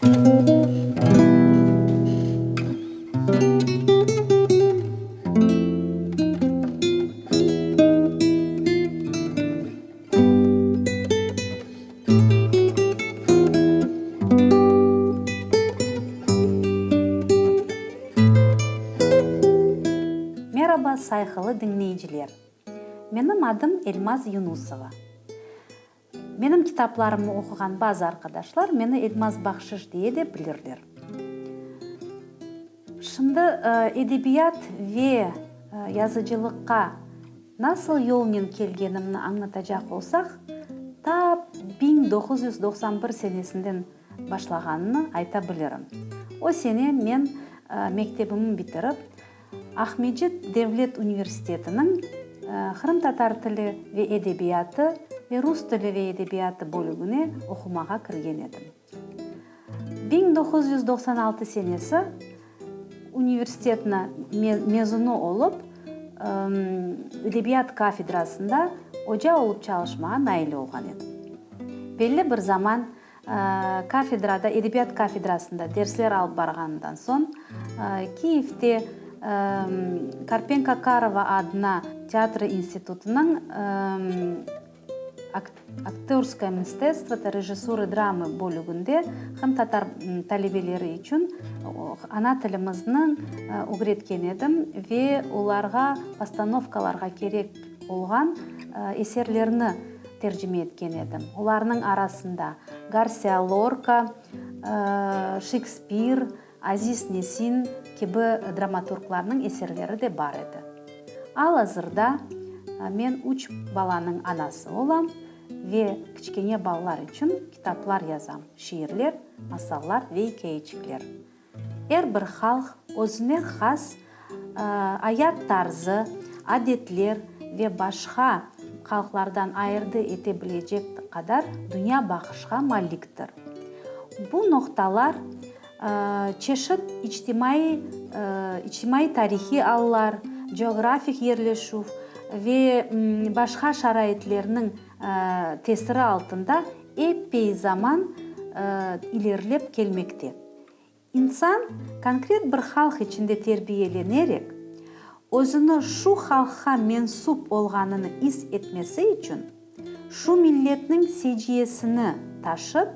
Meraba, sayğılı diñleyiciler! Menim adım Elmaz Yunusova. Menim kitaplarımnı oquğan bazı arqadaşlar meni Elmaz Bahşış diye de bilirler. Şimdi edebiyat ve yazıcılıqqa nasıl yolnen kelgenimni añlatacaq olsaq, ta 1991 senesinden başlağanını ayta bilirim. O sene men mektebimni bitirip, Aqmescit devlet universitetiniñ qırımtatar tili ve edebiyatı ve rus tili ve edebiyatı bölügine oqumağa kirgen edim. 1996 senesi universitetni mezunı olıp, edebiyat kafedrasında oca olıp çalışmağa nail olğan edim. Belli bir zaman Kafedrada, edebiyat kafedrasında dersler alıp barğanından soñ, Kiyevde Karpenko-Karova adına teatro institutınıñ Aktörskoye mıstestvo ta rejissura dramı bölüginde qırımtatar talebeleri içün ana tilimizni ögretken edim ve olarğa postanovkalarğa kerek olğan eserlerni tercime etken edim. Olarnıñ arasında Garsiya Lorka, Şekspir, Aziz Nesin kibi dramaturglarnıñ eserleri de bar edi. Al-azırda men üç balanıñ anası olam ve kiçkene balalar içün kitaplar yazam, şiirler, masallar ve ikâyeçikler. Er bir halq özüne has ayat tarzı, adetler ve başqa halqlardan ayırdı ete bilecek qadar dünyabaqışqa maliktir. Bu noqtalar çeşit içtimaiy, içtimaiy-tarihiy allar, coğrafik yerleşüv ve başqa şaraitlerniñ tesiri altında eppeyi zaman ilerilep kelmekte. İnsan konkret bir halq içinde terbiyelenerek, özüni şu halqqa mensup olğanını is etmesi içün, şu milletniñ seciyesini taşıp,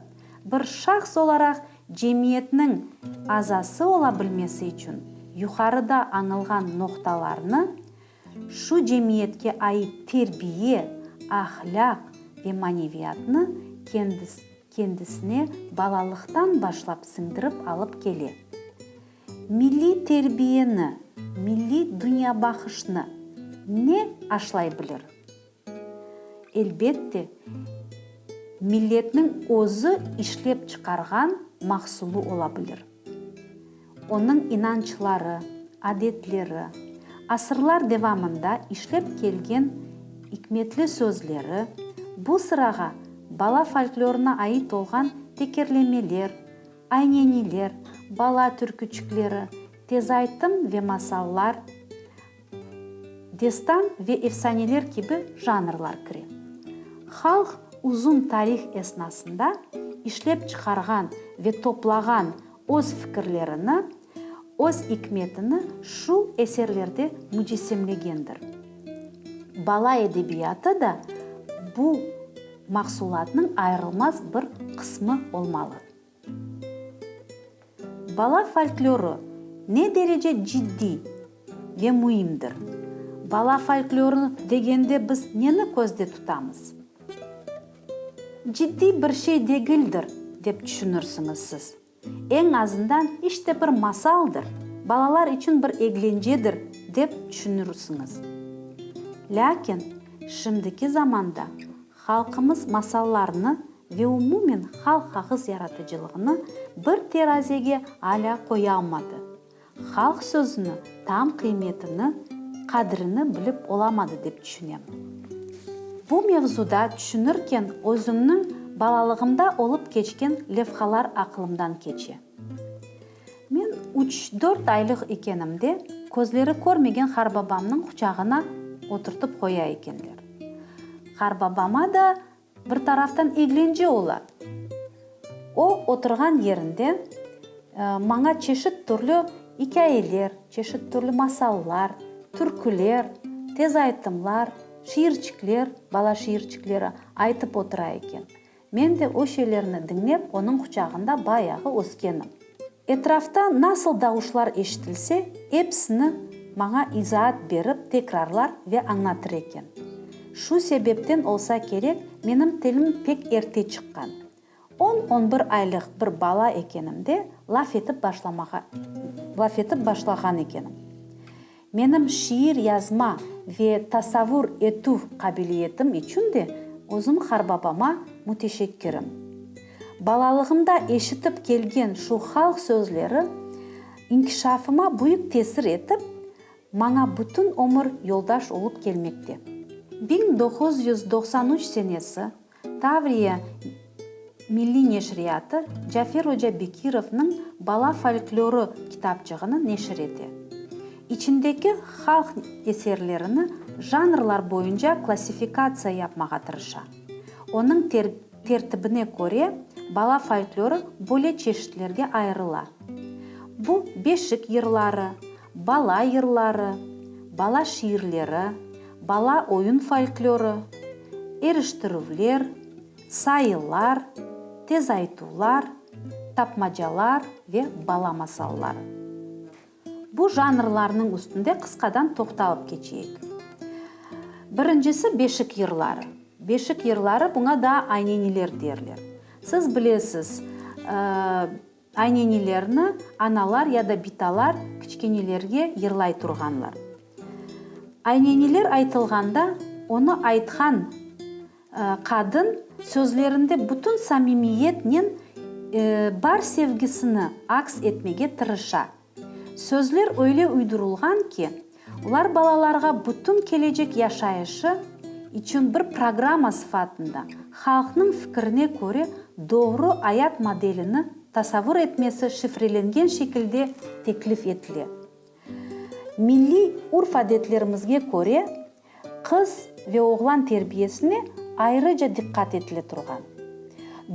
bir şahs olaraq cemiyetniñ azası ola bilmesi içün yuqarıda añılğan noqtalarnı Şu cemiyetke ait terbiye, ahlâq ve maneviyatnı kendisine balalıqtan başlap siñdirip alıp kele. Milliy terbiyeni, milliy dünyabaqışnı ne aşlay bilir? Elbette, milletniñ özü işlep çıqarğan mahsulı ola bilir. Onıñ inançları, adetleri, asırlar devamında işlep kelgen ikmetli sözleri, bu sırağa bala folklorına ait olğan tekerlemeler, ayneniler, bala türküçikleri, tezaytım ve masallar, Destan ve efsaneler kibi janrlar kire. Halq uzun tarih esnasında işlep çıqarğan ve toplağan öz fikirlerini, öz ikmetini şu eserlerde mücessemlegendir. Bala edebiyatı da bu mahsulatnıñ ayırılmaz bir qısmı olmalı. Bala folklorı ne derece ciddiy ve müimdir? Bala folklorı degende biz neni közde tutamız? Ciddiy bir şey degildir, dep tüşünirsiñiz siz. Eñ azından işte bir masaldır, balalar içün bir eglencedir, dep tüşünirsiñiz. Lâkin şimdiki zamanda halqımız masallarnı ve umumen halq ağız yaratıcılığını bir terazege alâ qoyalmadı, halq sözüni tam qıymetini, qadrini bilip olamadı dep tüşünem. Bu mevzuda tüşünirken özümniñ balalığımda olıp keçken levhalar aqılımdan keçe. Men üç-dört aylıq ekenimde közleri körmegen qarbabamnıñ quçağına oturtıp qoya ekenler. Qarbabama da Bir taraftan eglence ola. O, oturğan yerinden maña çeşit türlü ikâyeler, çeşit türlü masallar, türküler, tezaytımlar, şiirçikler, bala şiirçikleri aytıp otura eken. Men de o şeylerni diñlep, onıñ quçağında bayağı öskenim. Etrafta nasıl davuşlar eşitilse, episini maña izaat berip tekrarlar ve añlatır eken. Şu sebepten olsa kerek, menim tilim pek erte çıqqan. On, on bir aylıq bir bala ekenimde laf etip başlamağa, laf etip başlağan ekenim. Menim şiir yazma ve tasavvur etüv qabiliyetim içün de özüm qarbabama müteşekkirim. Balalığımda eşitip kelgen şu halq sözleri inkişafıma büyük tesir etip, maña bütün ömür yoldaş olıp kelmekte. 1993 senesi Tavriya milliy neşriyatı Cafer oca Bekirovnıñ Bala folklorı kitapçığını neşir ete. İçindeki halq eserlerini janrlar boyunca klassifikatsiya yapmağa tırışa. Onıñ tertibine köre, bala folklorı böyle çeşitlerge ayırıla. Bu beşik yırları, bala yırları, bala şiirleri, Bala oyun folklorı, eriştirüvler, sayılar, tezaytuvlar, tapmacalar ve bala masalları. Bu janrlarnıñ üstünde qısqadan toqtalıp keçeyik. Birincisi beşik yırları. Beşik yırları buña daa ayneniler derler. Siz bilesiz, Aynenilerni analar ya da bitalar kiçkenelerge yırlay turğanlar. Ayneniler aytılğanda, onı aytqan qadın sözlerinde bütün samimiyetnen bar sevgisini aks etmege tırışa. Sözler öyle uydurılğan ki, olar balalarğa bütün kelecek yaşayışı içün bir programma sıfatında halqnıñ fikirine köre doğru ayat modelini tasavvur etmesi şifrelengen şekilde teklif etile. Milliy urf-adetlerimizge köre, Qız ve oğlan terbiyesine ayrıca diqqat etile turğan.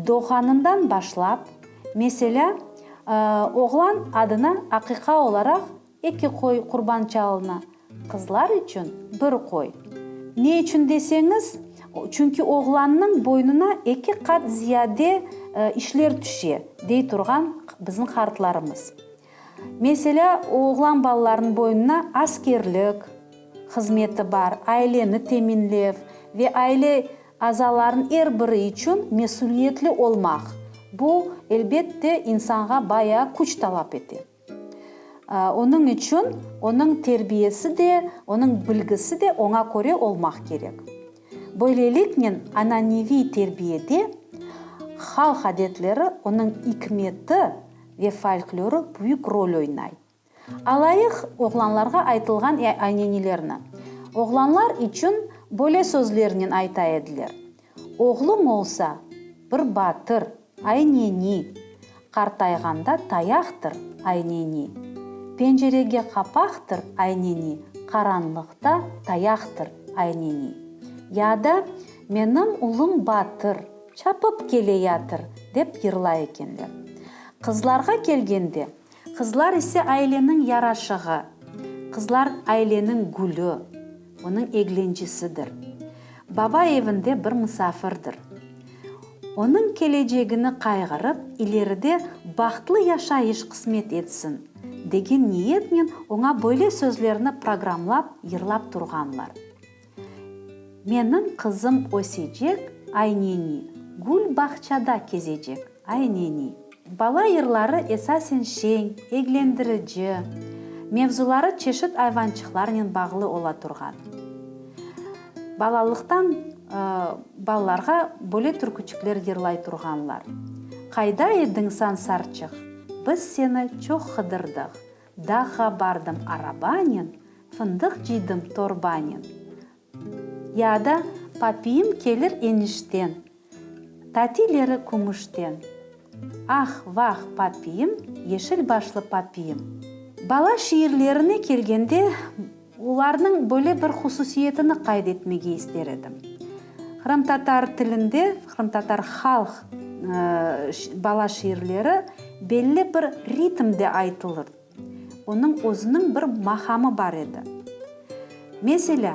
Doğğanından başlap, meselâ, oğlan adına aqiqa olaraq eki qoy qurban çalına, qızlar içün bir qoy. Ne içün deseñiz, çünki oğlannıñ boynuna eki qat ziyade işler tüşe, dey turğan bizim qartlarımız. Meselâ, oğlan balalarnıñ boynuna askerlik hızmeti bar, aileni teminlev ve aile azalarınıñ er biri içün mesüliyetli olmaq, bu, elbet de, insanğa bayağı küç talap ete. Onıñ içün onıñ terbiyesi de, onıñ bilgisi de oña köre olmaq kerek. Böyleliknen, ananeviy terbiyede halq adetleri, onıñ ikmeti ve folklorı büyük rol oynay. Alayıq oğlanlarğa aytılğan aynenilerni. Oğlanlar içün böyle sözlernen ayta ediler, Oğluñ olsa, bir batır, ayneni, Qartayğanda tayaqtır, ayneni. Pencerege qapaqtır, ayneni, Qaranlıqta tayaqtır, ayneni. Ya da Menim ulum batır, çapıp keleyatır, dep yırlay ekenler. Qızlarğa kelgende, qızlar ise aileniñ yaraşığı, qızlar aileniñ gülü, onıñ eglencisidir. Baba evinde bir musafirdir. Onıñ kelecegini qayğırıp, ileride bahtlı yaşayış qısmet etsin, degen niyetnen oña böyle sözlerni programlap yırlap turğanlar. Menim qızım ösecek, ayneni, Gül bağçada kezecek, ayneni. Bala yırları esasen şeñ, eglendirici, mevzuları çeşit ayvançıqlarnen bağlı ola turğan. Balalıqtan balalarğa böyle türküçikler yırlay turğanlar, Qayda ediñ, Sansarçıq, biz seni çoq qıdırdıq, Dağğa bardım arabanen, fındıq cıydım torbanen. Ya da Papiyim kelir enişten, Tatileri kümüşten. Ah, vah, papiyim, yeşil başlı papiyim. Bala şiirlerine kelgende, olarnıñ böyle bir hususiyetini qayd etmege ister edim. Qırımtatar tilinde, qırımtatar halq. bala şiirleri belli bir ritmde aytılır, onıñ özüniñ bir maqamı bar edi. Meselâ,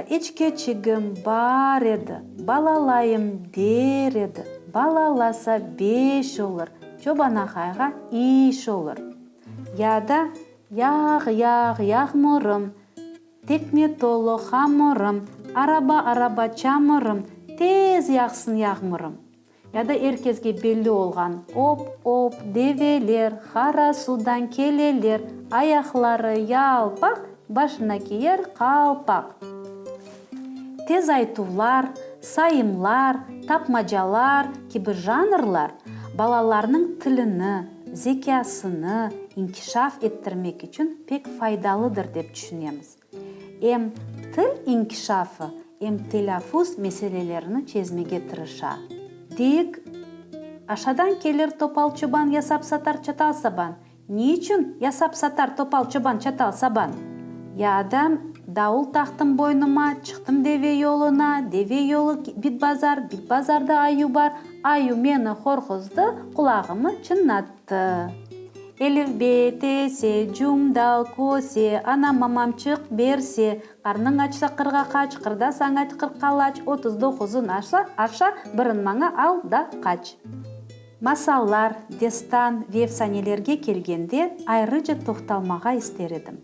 Eçkeçigim bar edi, balalayım der edi, balalasa beş olur, çoban aqayğa iş olur. Ya da Yağ, yağ, yağmurım, Tekne tolu hamurım, Araba, araba çamurım, Tez yağsın yağmurım. Ya da er kesge belli olğan Op, op, develer, Qara sudan keleler, Ayaqları yalpaq, Başına kiyer qalpaq. Tez aytuvlar, sayımlar, tapmacalar kibi janrlar balalarnıñ tilini, zekâsını inkişaf ettirmek içün pek faydalıdır dep tüşünemiz. Em til inkişafı, em telâffuz meselelerini çezmege tırışa. Deyik, aşadan kelir topal çoban yasap satar çatal saban. Ne içün yasap satar topal çoban çatal saban? Ya da davul taqtım boynuma, çıqtım deve yoluna, deve yolu bit bazar, bit bazarda ayu bar, ayu meni qorquzdı, qulağımı çınnattı. Elif be, te, se, cum, dal, kö, se, anam, mamam çıq, berse, qarnıñ açsa qırğa qaç, qırda saña 40 qalaç, 39-ın aşa, aşa, birin maña al da qaç. Masallar, destan ve efsanelerge kelgende ayrıca toqtalmağa ister edim.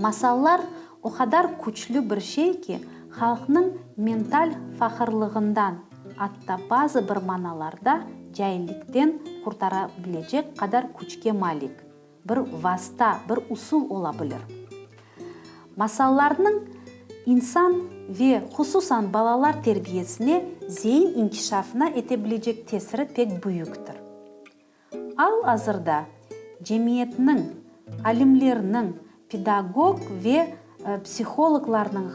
Masallar o qadar küçlü bir şey ki, halqnıñ mental faqırlığından, atta bazı bir manalarda caillikten qurtara bilecek qadar küçke malik bir vasta, bir usul ola bilir. Masallarnıñ insan ve hususan balalar terbiyesine, zein inkişafına ete bilecek tesiri pek büyüktir. Al-azırda cemiyetniñ, alimlerniñ, pedagog ve psihologlarnıñ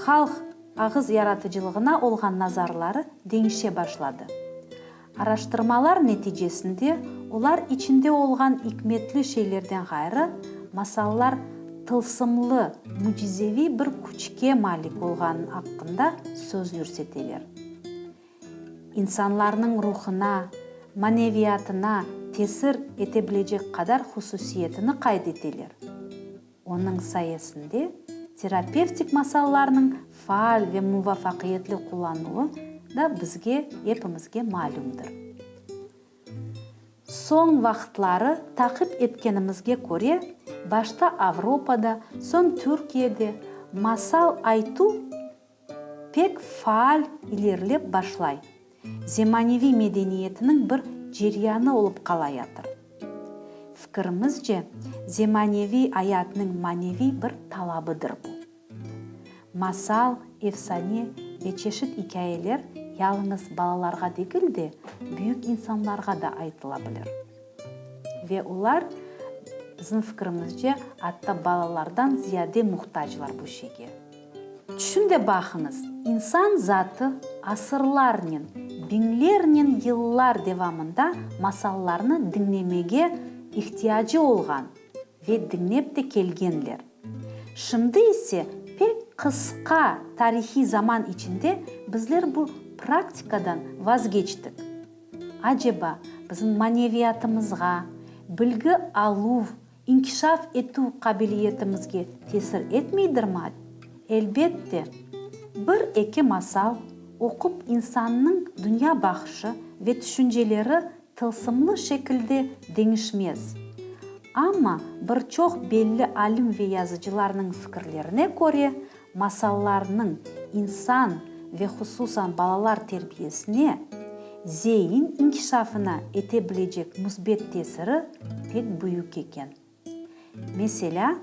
halq ağız yaratıcılığına olğan nazarları deñişe başladı. Araştırmalar neticesinde olar içinde olğan ikmetli şeylerden ğayrı, masallar tılsımlı, mücizeviy bir küçke malik olğanı aqqında söz yürseteler. İnsanlarnıñ ruhuna, maneviyatına tesir ete bilecek qadar hususiyetini qayd eteler. Onıñ sayesinde terapevtik masallarnıñ faal ve muvafaqiyetli qullanuvı da bizge, epimizge malümdir. Soñ vaqıtları taqip etkenimizge köre, başta Avropada, soñ Türkiyede masal aytuv pek faal ilerilep başlay, zemaneviy medeniyetiniñ bir ceryanı olıp qalayatır. Fikirimizce, zemaneviy ayatnıñ maneviy bir talabıdır bu. Masal, efsane ve çeşit ikâyeler yalıñız balalarğa degil de, büyük insanlarğa da aytıla bilir. Ve olar, bizim fikirimizce, atta balalardan ziyade muhtaclar bu şeyge. Tüşün de baqıñız, insan zatı asırlarnen, biñlernen yıllar devamında masallarnı diñlemege ihtiyacı olğan ve diñlep de kelgenler. Şimdi ise pek qısqa tarihiy zaman içinde bizler bu praktikadan vazgeçtik. Aceba, bizim maneviyatımızğa, bilgi aluv İnkişaf etüv qabiliyetimizge tesir etmeydirmi? Elbette, bir-eki masal oqup insannıñ dünya baqışı ve tüşünceleri tılsımlı şekilde deñişmez. Amma bir çoq belli alim ve yazıcılarnıñ fikirlerine köre, masallarnıñ insan ve hususan balalar terbiyesine, zein inkişafına ete bilecek müsbet tesiri pek büyük eken. Meselâ,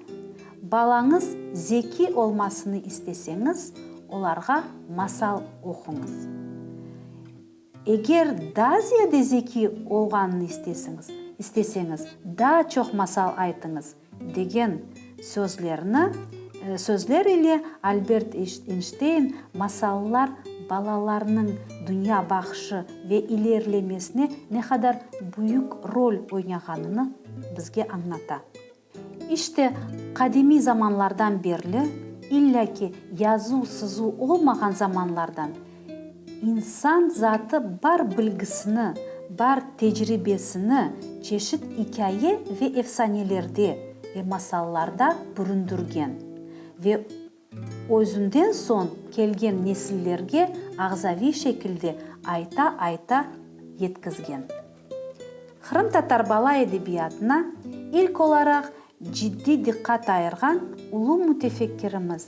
balañız zeki olmasını isteseñiz, olarğa masal oquñız. Eger daa ziyade zeki olğanını istesiñiz, isteseñiz, daa çoq masal aytıñız, degen sözlerni, sözler ile Albert Eynşteyn masallar balalarnıñ dünya baqışı ve ilerilemesine ne qadar büyük rol oynağanını bizge añlata. İşte, qadimiy zamanlardan berli, illâ ki yazuv-sızuv olmağan zamanlardan. İnsan zatı bar bilgisini, bar tecribesini çeşit ikâye ve efsanelerde ve masallarda büründirgen ve özünden soñ kelgen nesillerge ağzaviy şekilde ayta-ayta yetkizgen. Qırımtatar bala edebiyatına ilk olaraq ciddiy diqqat ayırğan ulu mütefekkirimiz,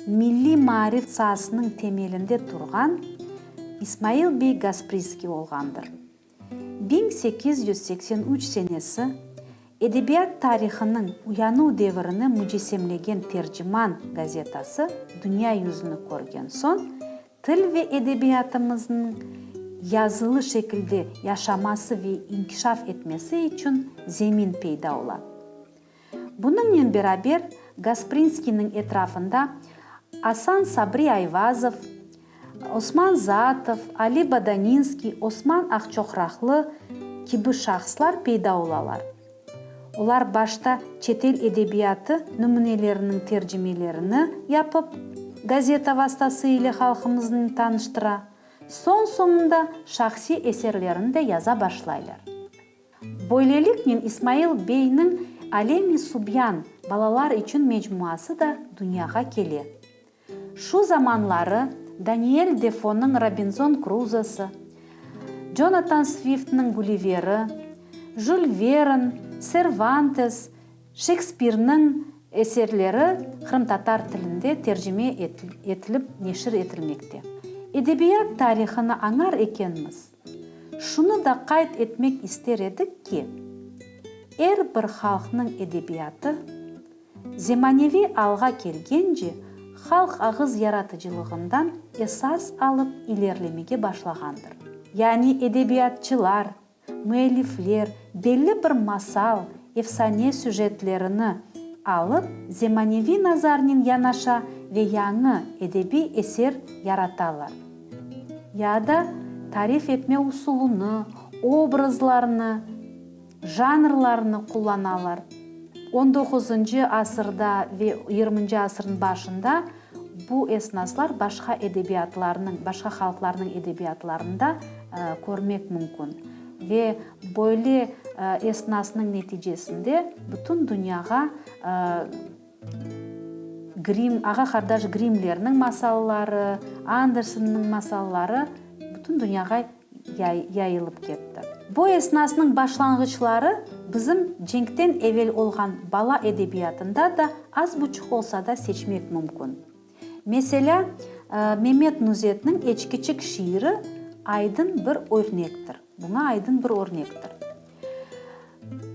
milliy maarif saasınıñ temelinde turğan İsmail bey Gasprinskiy olğandır. 1883 senesi edebiyat tarihınıñ uyanuv devirini mücessemlegen Terciman gazetası dünya yüzüni körgen soñ, til ve edebiyatımıznıñ yazılı şekilde yaşaması ve inkişaf etmesi içün zemin peyda ola. Bunıñnen beraber Gasprinskiyniñ etrafında Asan Sabri Ayvazov, Osman Zaatov, Ali Badaninskiy, Osman Aqçoqraqlı kibi şahıslar peyda olalar. Olar başta çetel edebiyatı nümüneleriniñ tercimelerini yapıp, gazeta vastası ile halqımıznen tanıştıra, soñ-soñunda şahsiy eserlerini de yaza başlaylar. Böyleliknen İsmail beyniñ Alem-i subyan balalar içün mecmuası da dünyağa kele. Şu zamanları Daniel Defonıñ Robinzon Kruzosı, Conatan Sviftniñ Gulliveri, Jül Vern, Servantes, Şekspirniñ eserleri qırımtatar tilinde tercime etilip neşir etilmekte. Edebiyat tarihını añar ekenmiz, şunı da qayd etmek ister edik ki, er bir halqnıñ edebiyatı zemaneviy alğa kelgence halq ağız yaratıcılığından esas alıp ilerlemege başlağandır. Yani edebiyatçılar, Müellifler belli bir masal, efsane süjetlerini alıp, zemaneviy nazarnen yanaşa ve yañı edebiy eser yaratalar. Ya da tarif etme usulını, obrazlarnı, janrlarnı qullanalar. On doquzıncı asırda ve yirminci asırnıñ başında bu esnaslar başqa edebiyatlarnıñ, başqa halqlarnıñ edebiyatlarında körmek mümkün. Ve böyle esnasnıñ neticesinde bütün dünyağa Grimm, ağa-qardaş Grimmlerniñ masalları, Andersenniñ masalları bütün dünyağa yayılıp ketti. Bu esnasnıñ başlanğıçları bizim cenkten evel olğan bala edebiyatında da az buçuq olsa da seçmek mümkün. Meselâ, Memet Nuzetniñ Eçkiçik şiiri aydın bir örnektir. Buña aydın bir örnektir.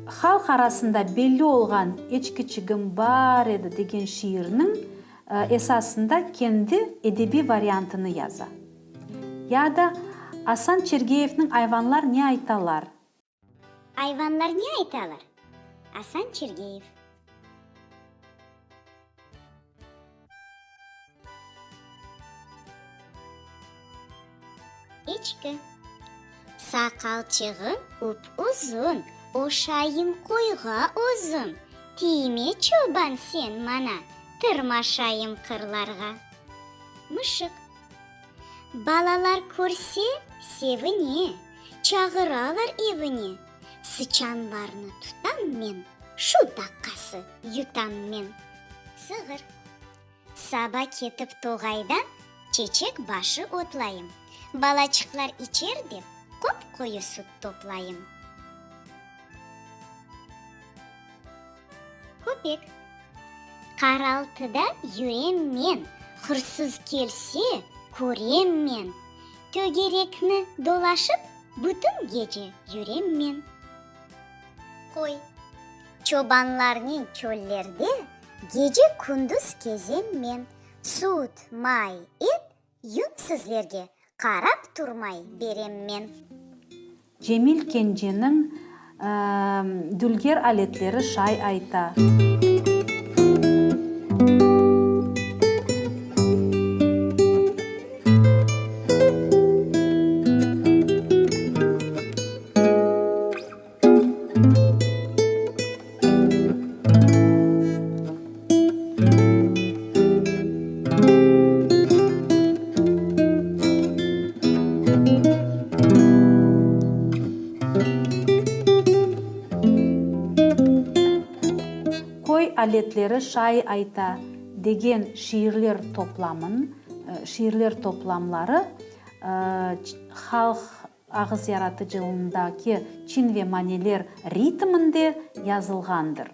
Halq arasında belli olğan Eçkiçigim bar edi degen şiirniñ esasında kendi edebiy variantını yaza. Ya da Asan Çergeyevniñ Ayvanlar ne aytalar? Ayvanlar ne aytalar? Asan Çergeyev. Eçki. Saqalçığım up-uzun, Oşayım qoyğa özüm. Tiyme, çoban, sen maña, Tırmaşayım qırlarğa. Mışıq. Balalar körse, sevine, Çağıralar evine. Sıçanlarnı tutam men, Şu daqqası yutam men. Sığır. Saba ketip toğaydan Çeçek başı otlayım. Balaçıqlar içer dep, Qop-qoyu süt toplayım. Köpek. Qaraltıda yürem men, Hırsız kelse, körem men. Tögerekni dolaşıp, Bütün gece yürem men. Qoy. Çobanlarnen çöllerde Gece-kündüz kezem men. Süt, may, et, yün sizlerge Qarap turmay berem men. Cemil Kenceniñ dülger aletleri şay ayta. aletleri şay ayta degen şiirler toplamın, şiirler toplamları halq ağız yaratıcılığındaki çin ve maneler ritminde yazılğandır.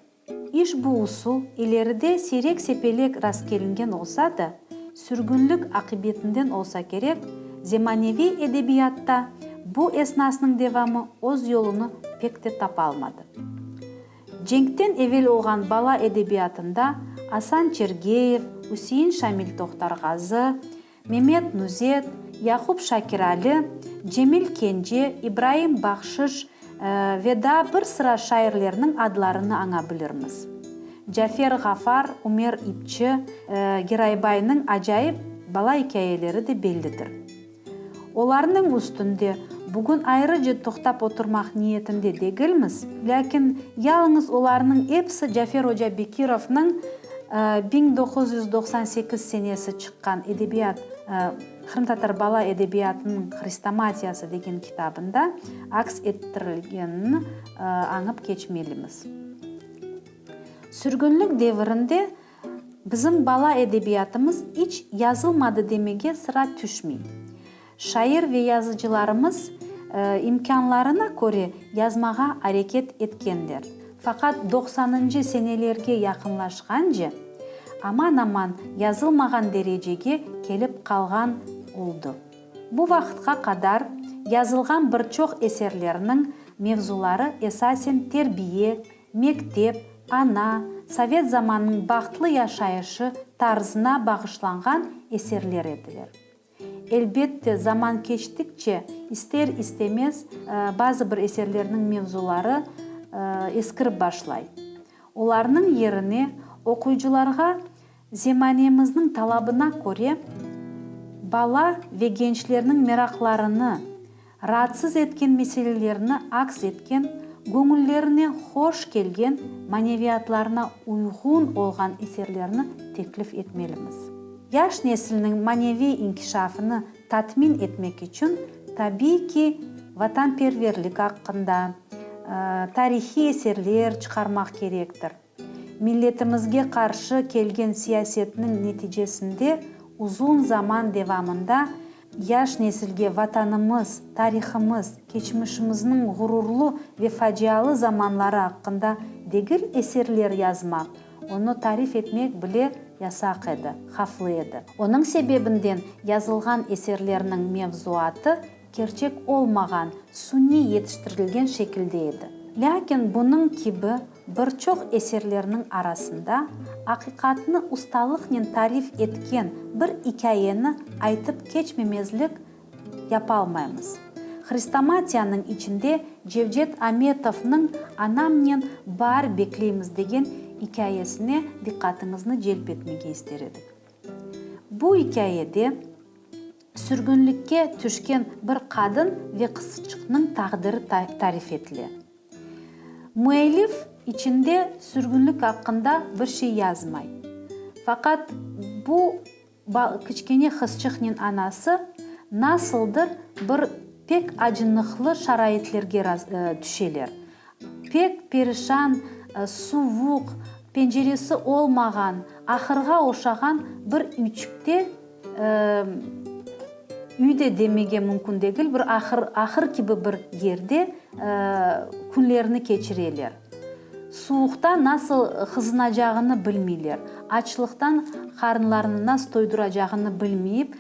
İşbu usul ileride siyrek-sepelek rastkelingen olsa da, sürgünlik aqibetinden olsa kerek, zemaneviy edebiyatta bu esnasnıñ devamı öz yolunı pek de tapalmadı. Cenkten evel olğan bala edebiyatında Asan Çergeyev, Üsein Şamil Tohtarğazı, Memet Nuzet, Yaqub Şakir-Ali, Cemil Kence, İbraim Bahşış ve daa bir sıra şairlerniñ adlarını aña bilirmiz. Cafer Ğafar, Ümer İpçi, Giraybaynıñ acayip bala ikâyeleri de bellidir. Olarnıñ üstünde bugün ayrıca toqtap oturmaq niyetinde degilmiz, lâkin yalıñız olarnıñ episi Cafer oca Bekirovnıñ 1998 senesi çıqqan Edebiyat, Qırımtatar bala edebiyatınıñ hrestomatiyası degen kitabında aks ettirilgenini añıp keçmelimiz. Sürgünlik devirinde Bizim bala edebiyatımız iç yazılmadı demege sıra tüşmey. Şair ve yazıcılarımız imkânlarına köre yazmağa areket etkenler. Faqat doqsanıncı senelerge yaqınlaşqance, aman-aman yazılmağan derecege kelip qalğan oldı. Bu vaqıtqa qadar yazılğan bir çoq eserlerniñ mevzuları esasen terbiye, Mektep, ana, sovet zamanınıñ bahtlı yaşayışı tarzına bağışlanğan eserler ediler. Elbette, zaman keçtikçe, ister-istemez bazı bir eserlerniñ mevzuları eskirip başlay. Olarnıñ yerine oquyıcılarğa Zemanemizniñ talabına köre, bala ve gençlerniñ meraqlarını, raatsız etken meselelerini aks etken, göñüllerine hoş kelgen, maneviyatlarına uyğun olğan eserlerni teklif etmelimiz. Yaş nesilniñ maneviy inkişafını tatmin etmek içün, tabiiy ki, vatanperverlik aqqında, tarihiy eserler çıqarmaq kerektir. Milletimizge qarşı kelgen siyasetniñ neticesinde uzun zaman devamında yaş nesilge Vatanımız, tarihımız, keçmişimizniñ ğururlı ve facialı zamanları aqqında degil eserler yazmaq, onı tarif etmek bile yasaq edi, havflı edi. Onıñ sebebinden yazılğan eserlerniñ mevzuatı kerçek olmağan, suniy yetiştirilgen şekilde edi. Lâkin bunıñ kibi bir çoq eserlerniñ arasında aqiqatnı ustalıqnen tarif etken bir ikâyeni aytıp keçmemezlik yapalmaymız. Hrestomatiyanıñ içinde Cevcet Ametovnıñ Anamnen baar bekleymiz degen ikâyesine diqqatıñıznı celp etmege ister edik. Bu ikâyede Sürgünlikke tüşken bir qadın ve qızçıqnıñ taqdiri tarif etile. Müellif içinde sürgünlik aqqında bir şey yazmay. Faqat bu kiçkene qızçıqnen anası nasıldır bir pek acınıqlı şaraitlerge tüşeler. Pek perişan, suvuq, penceresi olmağan, ahırğa oşağan bir üyçikte, üy de demege mümkün degil, bir ahır, ahır kibi bir yerde künlerini keçireler. Suvuqta nasıl hızınacağını bilmeyler, açlıqtan qarınlarını nasıl toyduracağını bilmeyip,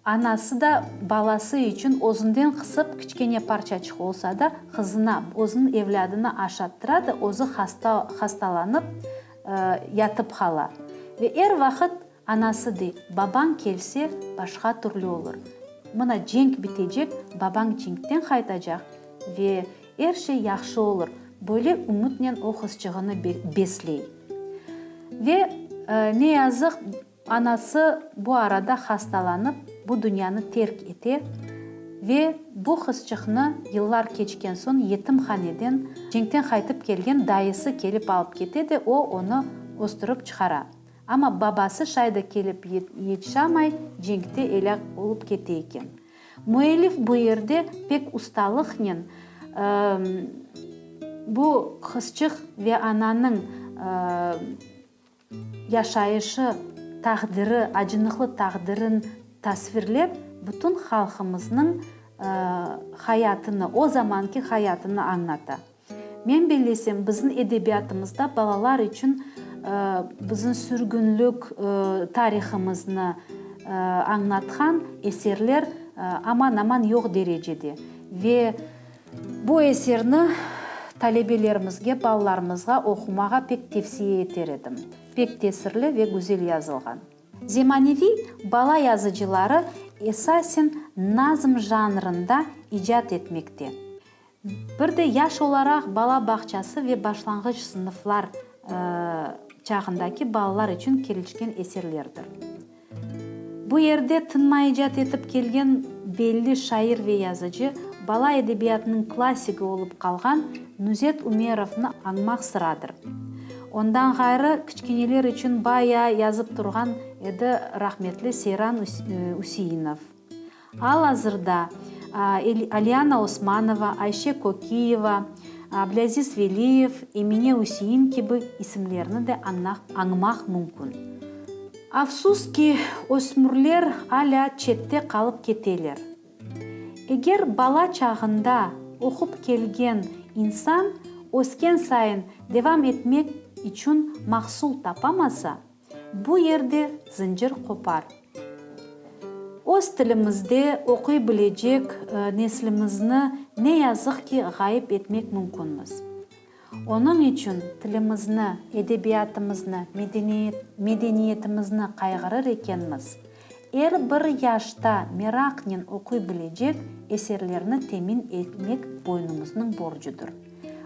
Anası da balası içün özünden qısıp, kiçkene parçaçıq olsa da, qızına, özüniñ evlâdına aşattıra da, özü hasta, hastalanıp, yatıp qala. Ve er vaqıt anası dey, Babañ kelse, başqa türlü olur. Mına cenk bitecek, babañ cenkten qaytacaq ve er şey yahşı olur. Böyle ümütnen o qızçığını besley. Ve, ne yazıq, Anası bu arada hastalanıp, bu dünyanı terk ete ve bu qızçıqnı yıllar keçken soñ yetimhaneden cenkten qaytıp kelgen dayısı kelip alıp kete de, o, onı östürip çıqara. Amma babası şay da kelip yetişamay, cenkte elâk olıp kete eken. Müellif bu yerde pek ustalıqnen bu qızçıq ve ananıñ. Yaşayışı, taqdiri, acınıqlı taqdirin tasvirlep, bütün halqımıznıñ hayatını, o zamanki hayatını añlata. Men bellesem, bizim edebiyatımızda balalar içün bizim sürgünlik tarihımıznı añlatqan eserler aman-aman yoq derecede. Ve Bu eserni talebelerimizge, balalarımızğa oqumağa pek tevsiye eter edim. Pek tesirli ve güzel yazılğan. Zemaneviy bala yazıcıları esasen nazm janrında icat etmekte. Bir de yaş olaraq bala bağçası ve başlanğıç sınıflar çağındaki balalar içün kelişken eserlerdir. Bu yerde tınmay icat etip kelgen belli şair ve yazıcı, bala edebiyatınıñ klassigi olıp qalğan Nuzet Ümerovnı añmaq sıradır. Ondan ğayrı, kiçkeneler içün bayağı yazıp turğan edi rahmetli Seyran Üseinov. Al-azırda Alyana Osmanova, Ayşe Kokiyeva, Ablâziz Veliyev, Emine Üsein kibi isimlerni de añmaq mümkün. Afsus ki, ösmürler alâ çette qalıp keteler. Eger bala çağında oqup kelgen insan ösken sayın devam etmek içün mahsul tapamasa, Bu yerde zıncır qopar. Öz tilimizde oquy bilecek neslimizni ne yazıq ki ğayıp etmek mümkünmiz. Onıñ içün tilimizni, edebiyatımıznı, medeniyetimizni qayğırır ekenmiz, er bir yaşta meraqnen oquy bilecek eserlerni temin etmek boynumıznıñ borcudır.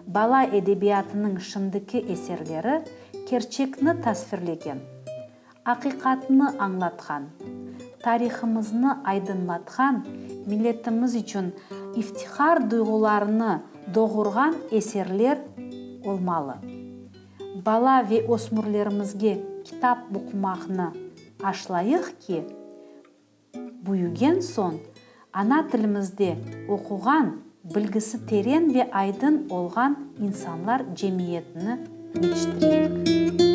Bala edebiyatınıñ şimdiki eserleri kerçekni tasvirlegen, aqiqatnı añlatqan, tarihımıznı aydınlatqan, milletimiz içün iftihar duyğularını doğurğan eserler olmalı. Bala ve ösmürlerimizge kitap oqumaqnı aşlayıq ki, Büyügen soñ, ana tilimizde oquğan, bilgisi teren ve aydın olğan insanlar cemiyetini yetiştireyik.